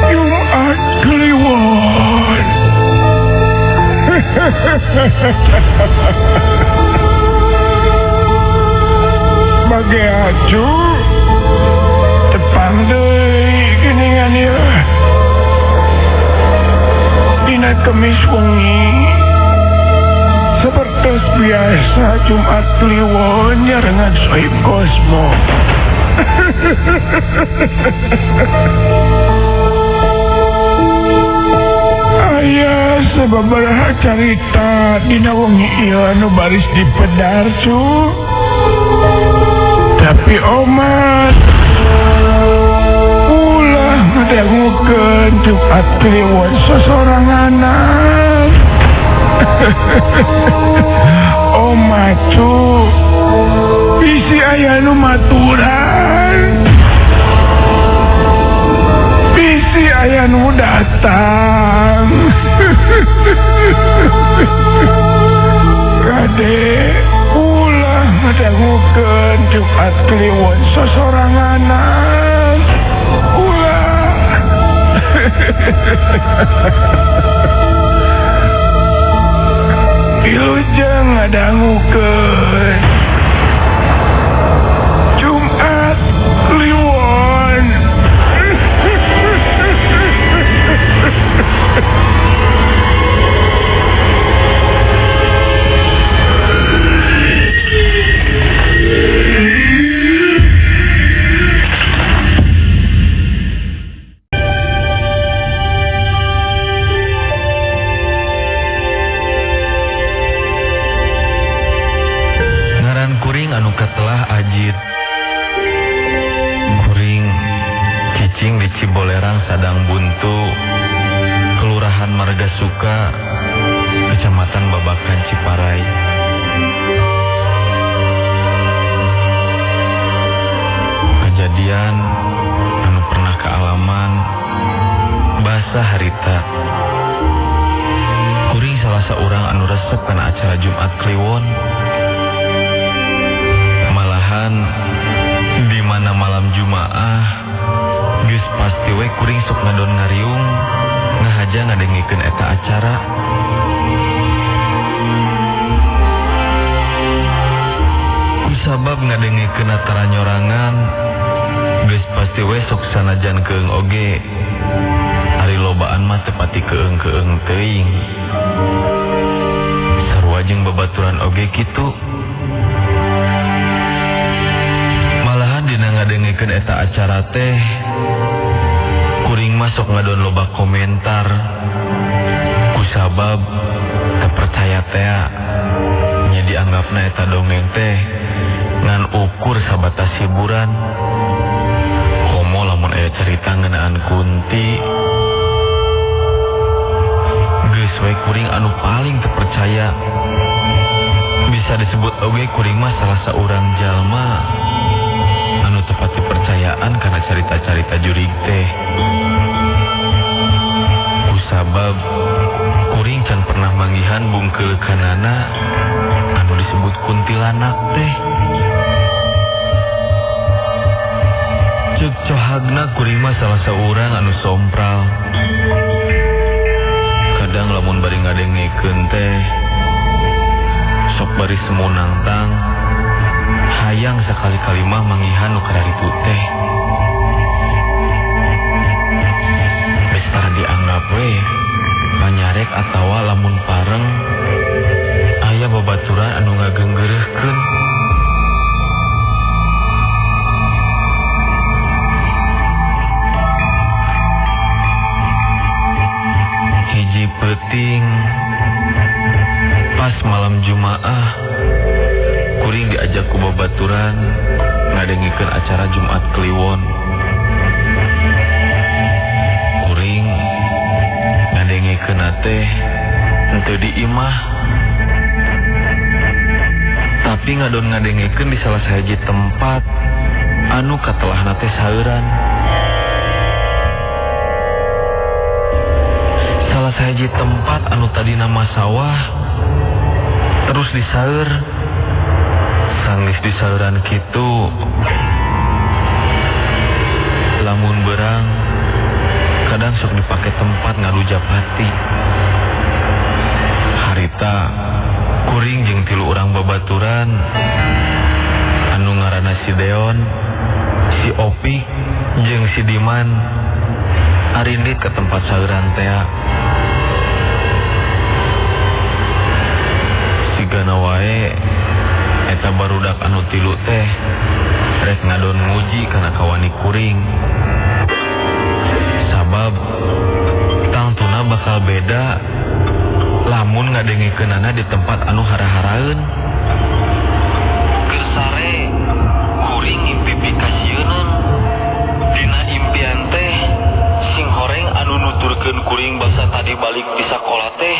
Jumat Kliwon. Bagi acu tepang deui geuningan ieu. Dina Kemis wengi sapertos biasa Jumat Kliwon nyarengan Sohib Kosmo. Aya sababaraha carita dina wengi ieu anu baris dipedar cu. Tapi omat ulah ngadangukeun Jumat Kliwon sosoranganan. Omat cu, bisi aya nu maturan, bisi aya nu datang. Kade ulah ngadangukeun Jumat Kliwon sosoranganan. Ulah. Wilujeng ngadangukeun Jumat Kliwon. Ngaran kuring anu katelah Ajid. Kuring cicing di Cibolerang Sadang Buntu, Kelurahan Margasuka, Kecamatan Babakan Ciparai. Kejadian anu pernah kealaman basa harita. Kuring salah seorang anu resep kana acara Jumat Kliwon. Malahan di mana malam Jumaah geus pasti we kuring sok ngadon ngariung ngahaja ngadengikeun eta acara. Kusabab ngadengikeun atara nyorangan geus pasti we sok sanajan keung oge. Ari lobaan mah teu pati keung-keung teuing. Sarua jeung babaturan oge kitu. Malahan dina ngadengikeun eta acara teh kuring mah sok ngadon loba komentar. Kusabab teu percaya tea nya dianggapna eta dongeng teh ngan ukur sabatas hiburan. Komo lamun aya carita ngeunaan kunti, geus we kuring anu paling teu percaya. Bisa disebut oge kuring mah salah saurang jalma anu tepat dipercayaan karena carita-carita jurig teh. Kusabab kuring can pernah manggihan bungkeulekanana anu disebut kuntilanak teh. Ceuk cohagna kuring mah salah saurang anu sompral. Kadang lamun bari ngadengekeun teh sok bari semu nangtang hayang sakali-kali mah manggihan nu kararitu teh. Geus tara dianggap we panyarek atawa lamun pareng aya babaturan anu ngageunggeureuhkeun. Hiji peuting pas malam Jumaah kuring diajak ku babaturan ngadengikeun acara Jumat Kliwon. Kuring ngadengikeun teh henteu di imah, tapi ngadon ngadengikeun di salah sahiji tempat anu katelahna teh saeuran. Salah sahiji tempat anu tadina mah sawah terus diseur. Sanggeus diseuran kitu lamun berang kadang sok dipake tempat ngadu japati. Harita kuring jeung tilu urang babaturan anu ngaranna si Deon, si Opik, jeung si Diman arindit ke tempat sauran tea. Sigana wae eta barudak anu tilu teh rek ngadon nguji kana kawani kuring. Sabab tangtuna bakal beda lamun ngadengikeunana di tempat anu hara-haraeun. Keur sare kuring ngimpi pikasieuneun. Dina impian teh sing horeng anu nuturkeun kuring basa tadi balik ti sakola teh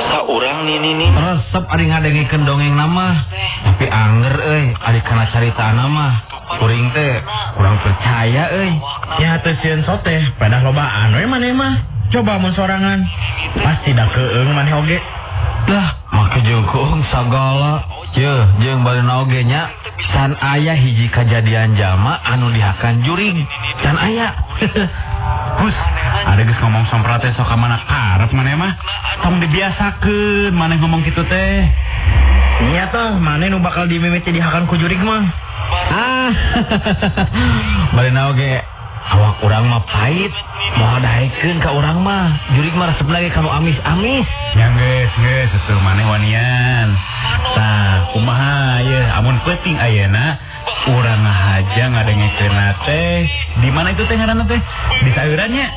saurang nini-nini. Resep ari ngadengikeun dongeng mah, tapi anger euy ari kana caritaana mah kuring teh kurang percaya euy. Nya teu sieun soteh pedah lobaan we maneh mah. Coba mun sorangan pasti da keung maneh oge. Lah make jeung keung sagala. Yeuh jeung barena oge nya can aya hiji kajadian jalma anu dihakan jurig. Can aya. Hus, ada geus ngomong sompral teh sok ka mana karep maneh mah. Tong dibiasakeun maneh ngomong kitu teh. Nya teh maneh nu bakal dimimiti dihakan ku jurig mah. Ah. Barena oge awak urang mah pahit. Moal daekeun ka urang mah. Jurig mah resep lagi kanu amis-amis. Ya geus geus seueur maneh wanian. Tah, kumaha ye amun peuting ayeuna urang ngahaja ngadengekeunna teh. Di mana itu teh ngaranna teh? Di saeuran nya.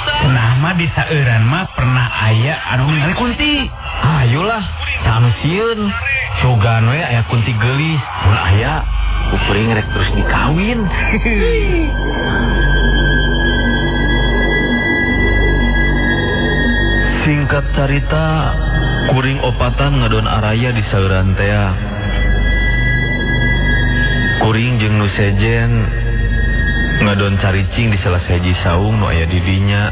Cenah mah di saeuran mah pernah aya anu ningali kunti. Ayolah, anu sieun. Sugan we aya kunti geulis. Mun aya ku kuring rek terus dikawin. Singkat carita, kuring opatan ngadon araya di sauran tea. Kuring jeung nu sejen ngadon caricing di salah sahiji saung nu aya di dinya.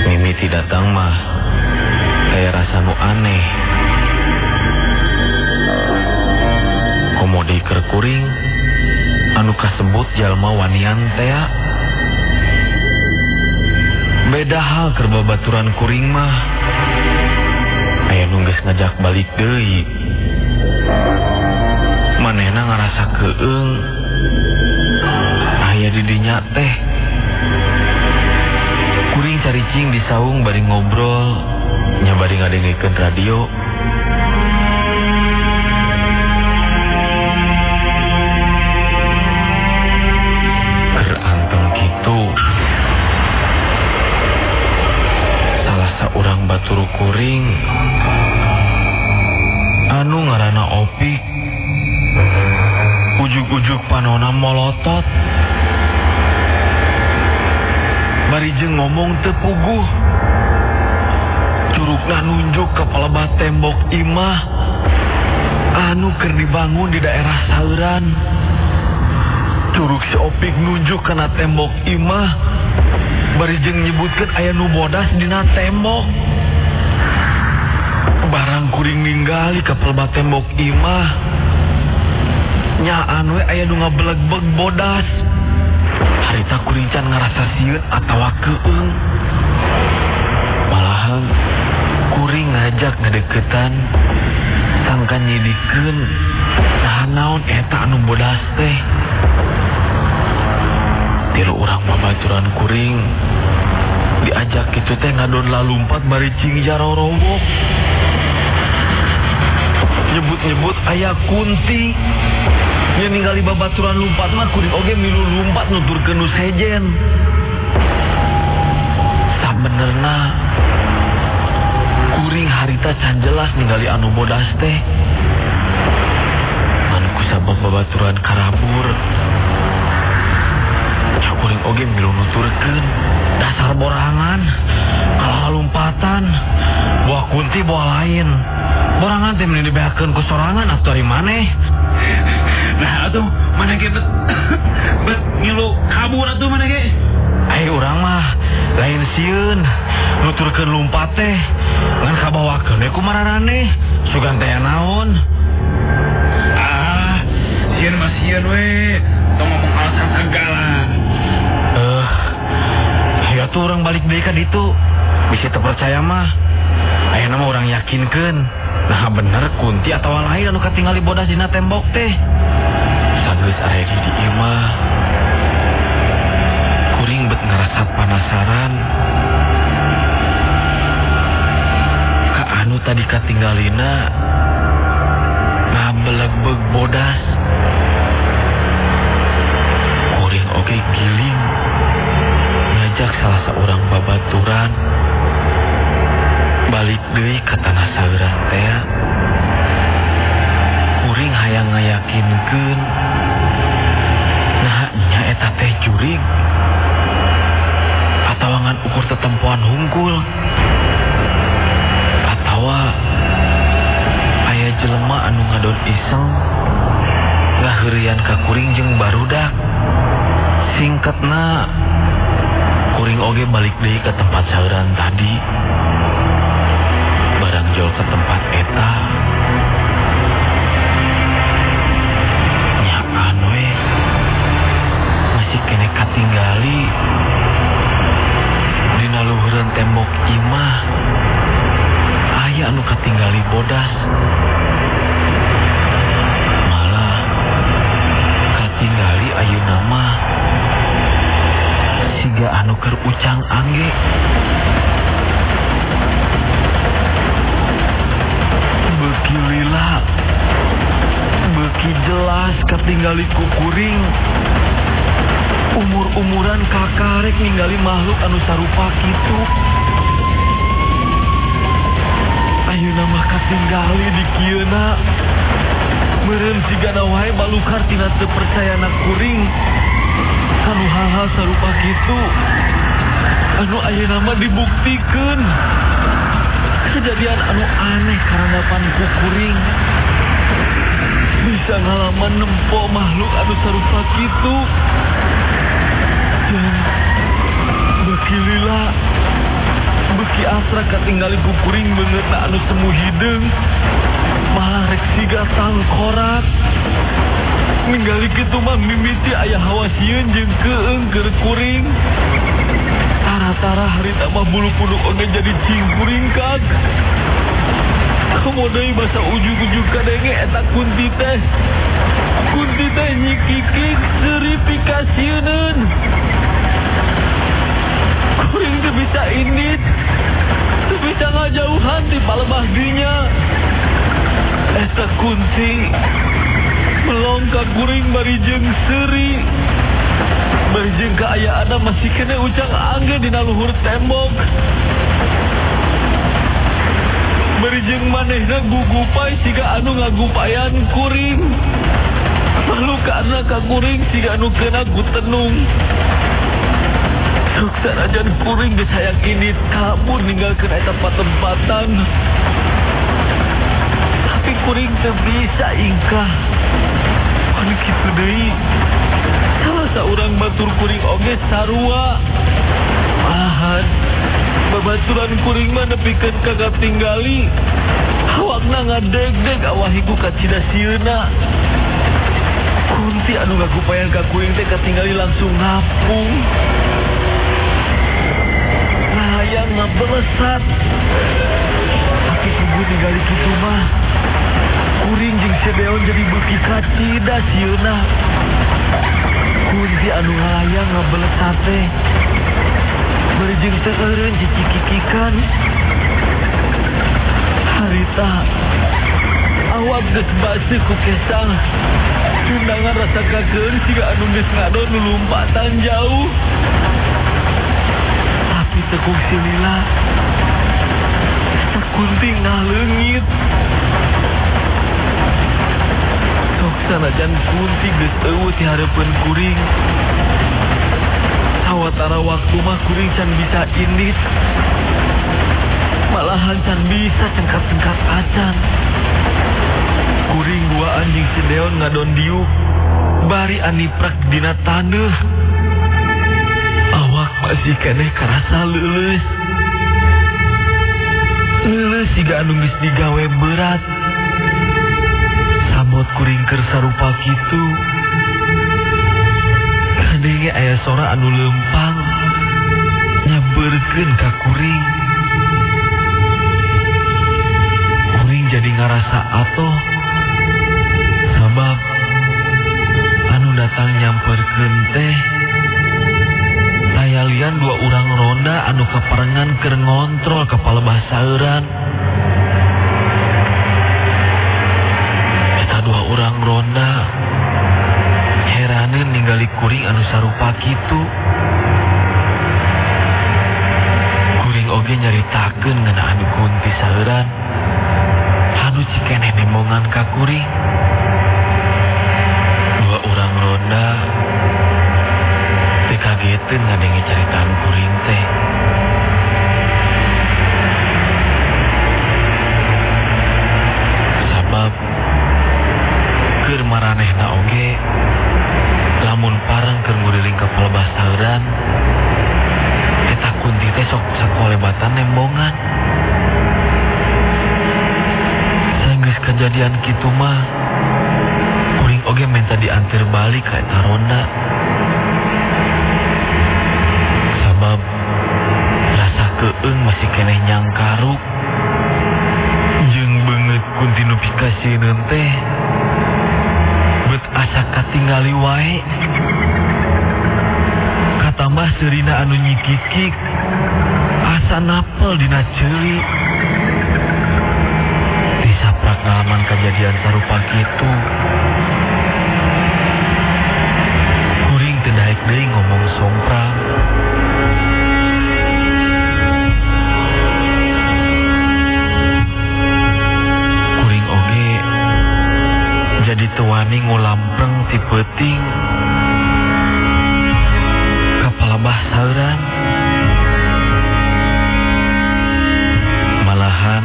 Mimiti datang mah aya rasa nu aneh. Komo deui keur kuring anu kasebut jalma wanian tea. Beda hal keur babaturan kuring mah aya nu geus ngajak balik deui. Manehna ngarasa keung aya di dinya teh. Kuring caricing di saung bari ngobrol nya bari ngadengekeun radio. Keur anteng kitu salah saurang batur kuring anu ngaranna Opik ujug-ujug panona molotot bari jeung ngomong teu puguh. Curugna nunjuk ka palebah tembok imah anu keur dibangun di daerah sauran. Curug si Opik nunjuk kana tembok imah bari jeung nyebutkeun aya nu bodas dina tembok. Barang kuring ninggali ka palebah tembok imah nyaan we aya nu ngabelegbeg bodas. Harita kuring can ngarasa sieun atawa keung. Diajak ngadeukeutan sangkan nyidikeun saha naon eta anu bodas teh. Tilu urang babaturan kuring diajak kitu teh ngadon lalumpat bari cing jarorowok. Nyebut-nyebut aya kunti. Nya ningali babaturan lumpat mah kuring oge milu lumpat nuturkeun nu sejen. Sabenerna kuring harita can jelas ningali anu bodas teh. Anu kusabab babaturan karabur. Nya kuring oge milu nuturkeun dasar borangan kalah lompatan buah kunti buah lain. Borangan teh meni dibeakeun ku sorangan atuh ari maneh. Nah atuh maneh ge bet ngilu kabur atuh maneh ge. Ai urang mah lain sieun nuturkeun lumpat teh ngan kabawakeun we ku mararaneh sugan teh naon. Ah, sieun mah sieun we, tong ngomong alasan segala. Ya tuh urang balik deui ka ditu. Bisa teu percaya mah. Ayeuna mah urang yakinkeun. Nah bener kunti atawa lain anu katingali bodas dina tembok teh. Sageus aya di imah. Kuring bet ngarasa penasaran. Ka anu tadi katinggalina ngabelegbeg bodas. Kuring oge giling ngajak salah seorang babaturan balik deui ka tanah sauran teh. Kuring hayang ngayakinkeun nah nya eta teh jurig atawa ngan ukur tetempoan hungkul atawa aya jelema anu ngadon iseng ngaheureuyan ka kuring jeung barudak. Singkatna kuring oge balik deui ka tempat sauran tadi. Barang jauh ke tempat eta nyaan we masih kene katinggali dina luhureun tembok imah aya anu katinggali bodas. Malah katinggali ayeuna mah siga anu keur ucang angge. Beuki lila, beuki jelas katinggali ku kuring. Umur-umuran kakarek ningali makhluk anu sarupa kitu. Ayeuna mah katinggali di kieuna. Meureun sigana wae balukar tina teu percayana kuring kanu hal-hal sarupa kitu. Anu ayeuna mah dibuktikeun. Kejadian anu aneh karandapan ku kuring bisa ngalaman nempo makhluk anu sarupa kitu. Jeung beuki lila, beuki asra katinggali ku kuring beungeutna anu semu hideung malah rek siga tangkorak. Ningali kitu mah mimiti aya hawa sieun jeung keung keur kuring. Tara-tara harita mah bulu punduk oge jadi cingkuringkak. Komo deui basa ujug-ujug kadenge eta kunti teh. Kunti teh nyikikik seuri pikasieuneun. Kuring teu bisa indit, teu bisa ngajauhan ti palebah dinya. Eta kunti melong ka kuring bari jeung seuri. Bari jeung kaayaanna masih kene ucang angge dina luhur tembok. Bari jeung manehna gugupai siga anu ngagupayan kuring. Malukaanna ka kuring siga anu keuna ku tenung. Sok sanajan kuring geus hayang indit kabur ninggalkeun eta patempatan. Tapi kuring teu bisa ingkah. Anu kitu deui. Salah saurang batur kuring oge sarua. Malahan babaturan kuring mah nepikeun ka katinggali. Awakna ngadegdeg awahiku kacida sieuna. Kunti anu ngagupayan ka kuring teh katinggali langsung ngapung. Layang ngabelesat. Tapi kubur Ningali kitu mah kuring jeung si Deon jadi beuki kacida sieuna. Kunti anu ngalayang ngabeletat teh bari jeung teu eureun cicikikikan. Harita awak geus baseuh ku kesang. Tundangan rasa kakeun siga anu geus ngadon nu lumpatan jauh. Tapi teu kungsi lila eta kunti ngaleungit. Sok sanajan kunti geus eueuh ti hareupeun kuring. Sawatara waktu mah kuring can bisa indit. Malahan can bisa cengkat-cengkat acan. Kuring duaan jeung si Deon ngadon diuk bari aniprak dina taneuh. Awak masih keneh karasa leuleus. Leuleus siga anu geus digawe berat. Sabot kuring keur sarupa kitu. Kadenge aya sora anu leumpang nyampeurkeun ka kuring. Kuring jadi ngarasa atoh sabab anu datang nyamperkeun teh tayalian dua urang ronda anu kaparengan keur ngontrol ka palebah sauran. Eta dua urang ronda heraneun ningali kuring anu sarupa kitu. Kuring oge nyaritakeun ngeunaan kunti sauran anu cikeneh nembongan ka kuring. Dua urang ronda teu kageteun ngadenge caritaan kuring teh. Sabab keur maranehna oge lamun pareng keur nguriling ka palebah sauran eta kunti teh sok sakolebatan nembongan. Sanggeus kejadian kitu mah kuring oge minta diantar balik ka eta ronda. Sabab rasa keung masih keneh nyangkaruk jeung beungeut kunti nu pikasieun teh bet asa katingali wae. Katambah seurina anu nyikikik asa napel dina ceuli. Disaprak ngalaman kejadian sarupa kitu kuring teu daek deui ngomong somprang. Kuring oge jadi teu wani ngulampreng ti peuting ka palebah sauran. Malahan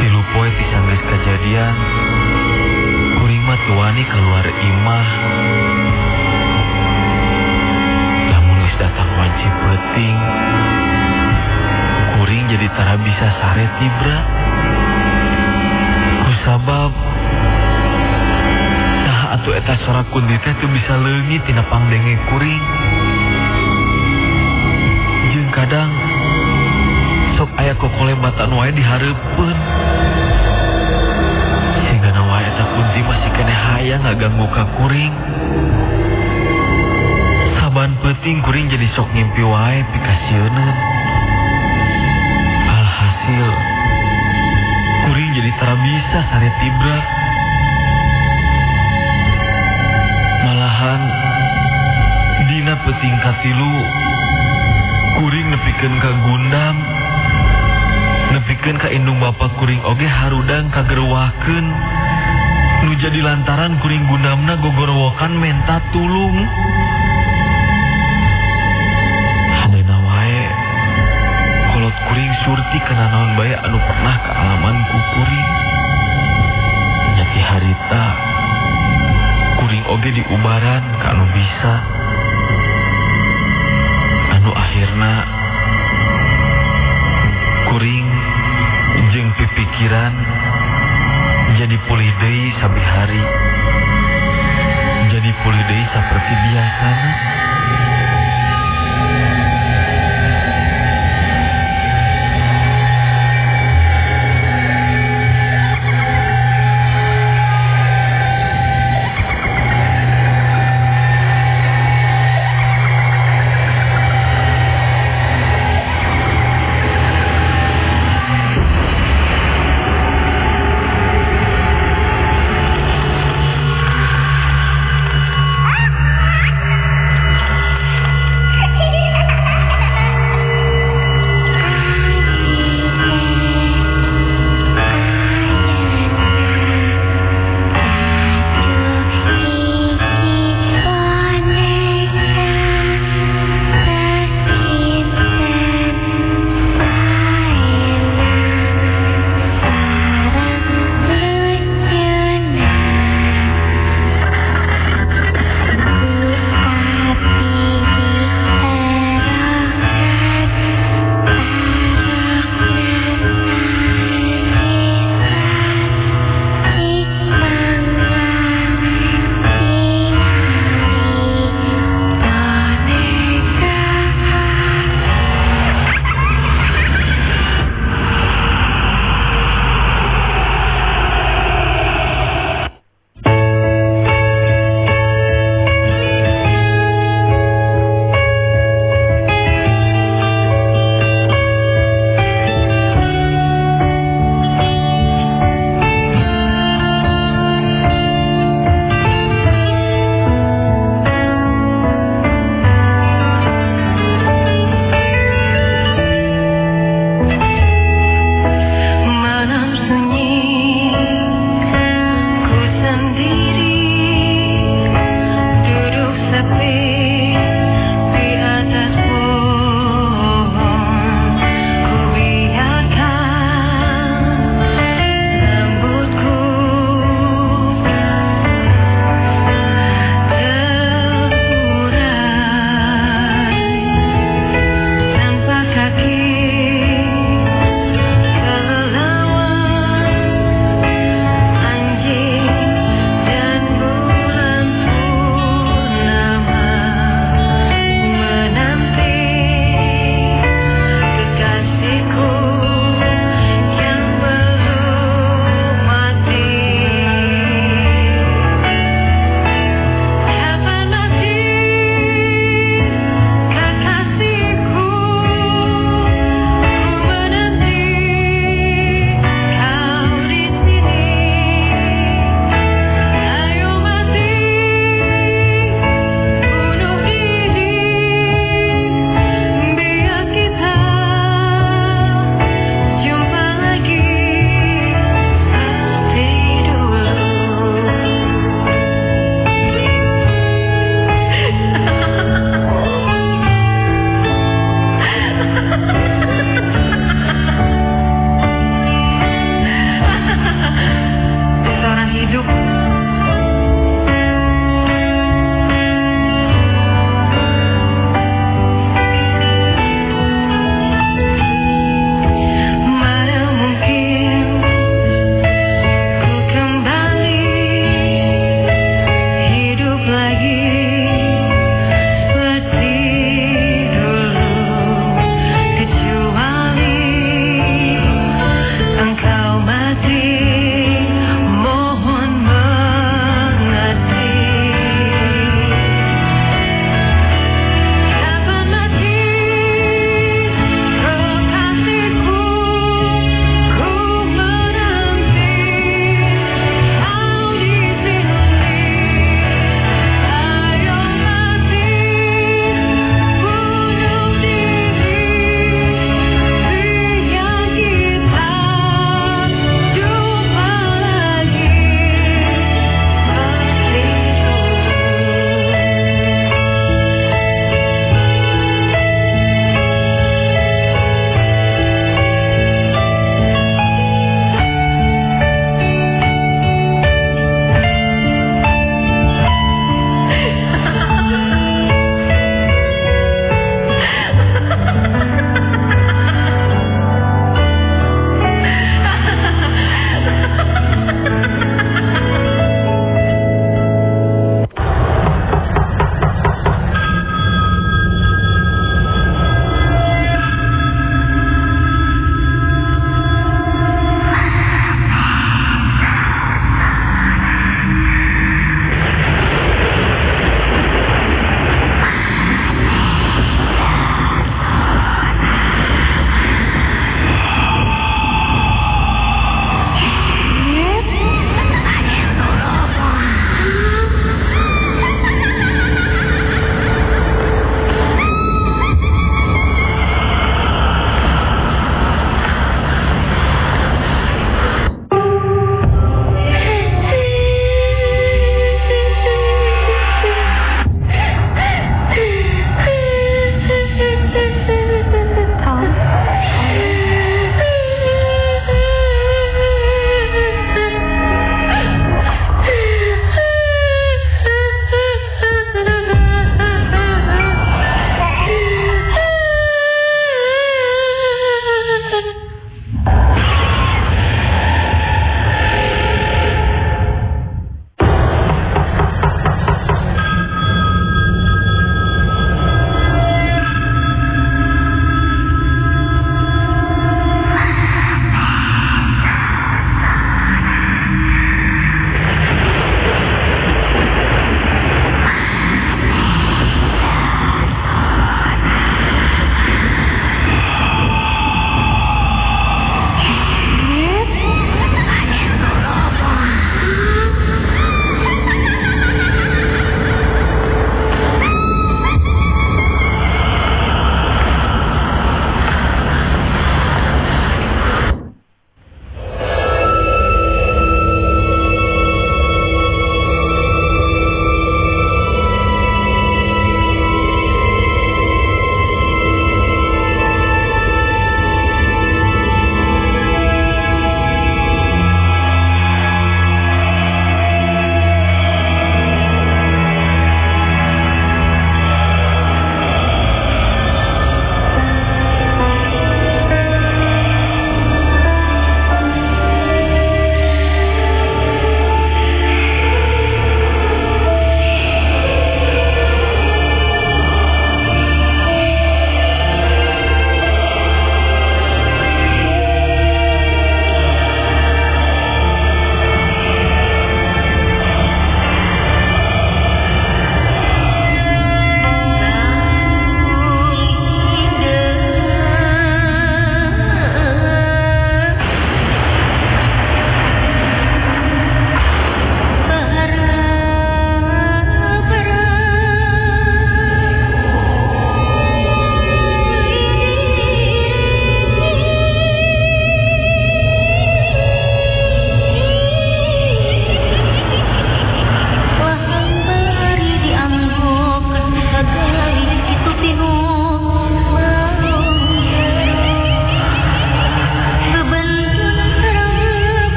tilu poe ti sanggeus kajadian kuring mah teu wani kaluar imah. Lamun geus datang wanci peuting kuring jadi tara bisa sare tibra. Kusabab tah atuh eta sora kunti teh teu bisa leungit tina pangdenge kuring. Jeung kadang sok aya kokolebatan wae di hareupeun. Sigana wae eta kunti masih keneh hayang ngaganggu ka kuring. Saban peuting kuring jadi sok ngimpi wae pikasieuneun. Alhasil kuring jadi tara bisa sare tibra. Malahan dina peuting katilu kuring nepikeun ka gundam, nepikeun ka indung bapa kuring oge harudang kagerwakeun nu jadi lantaran kuring gundamna gogorowokan menta tulung. Hadena wae kolot kuring surti kana naon bae anu pernah kaalaman ku kuring. Nyati harita kuring oge diubaran ka anu bisa. Anu akhirna kuring jeung pipikiran jadi pulih deui sabi hari. Jadi pulih deui saperti biasana.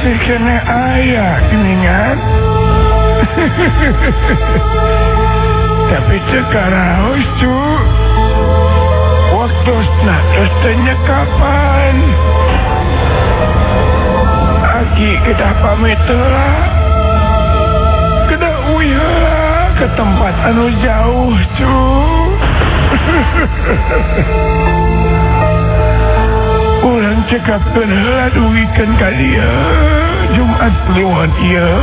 Masih kene aya geningan. Tapi teu karaos cu. Waktosna tos teu nyekapan. Aki kedah pamit heula. Kedah uih heula ke tempat anu jauh cu. Urang cekapkeun heula dugikeun ka dieu Jumat Kliwon ieu.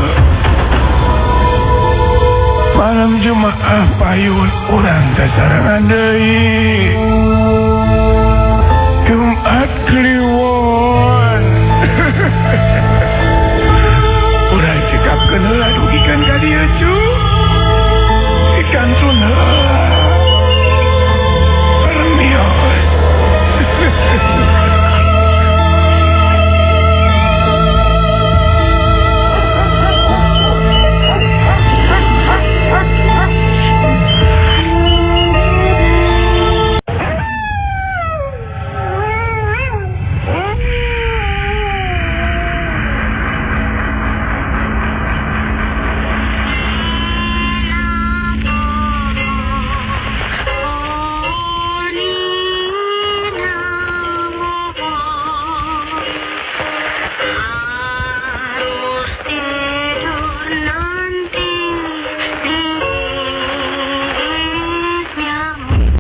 Malam Jumaah payun urang sasarengan deui.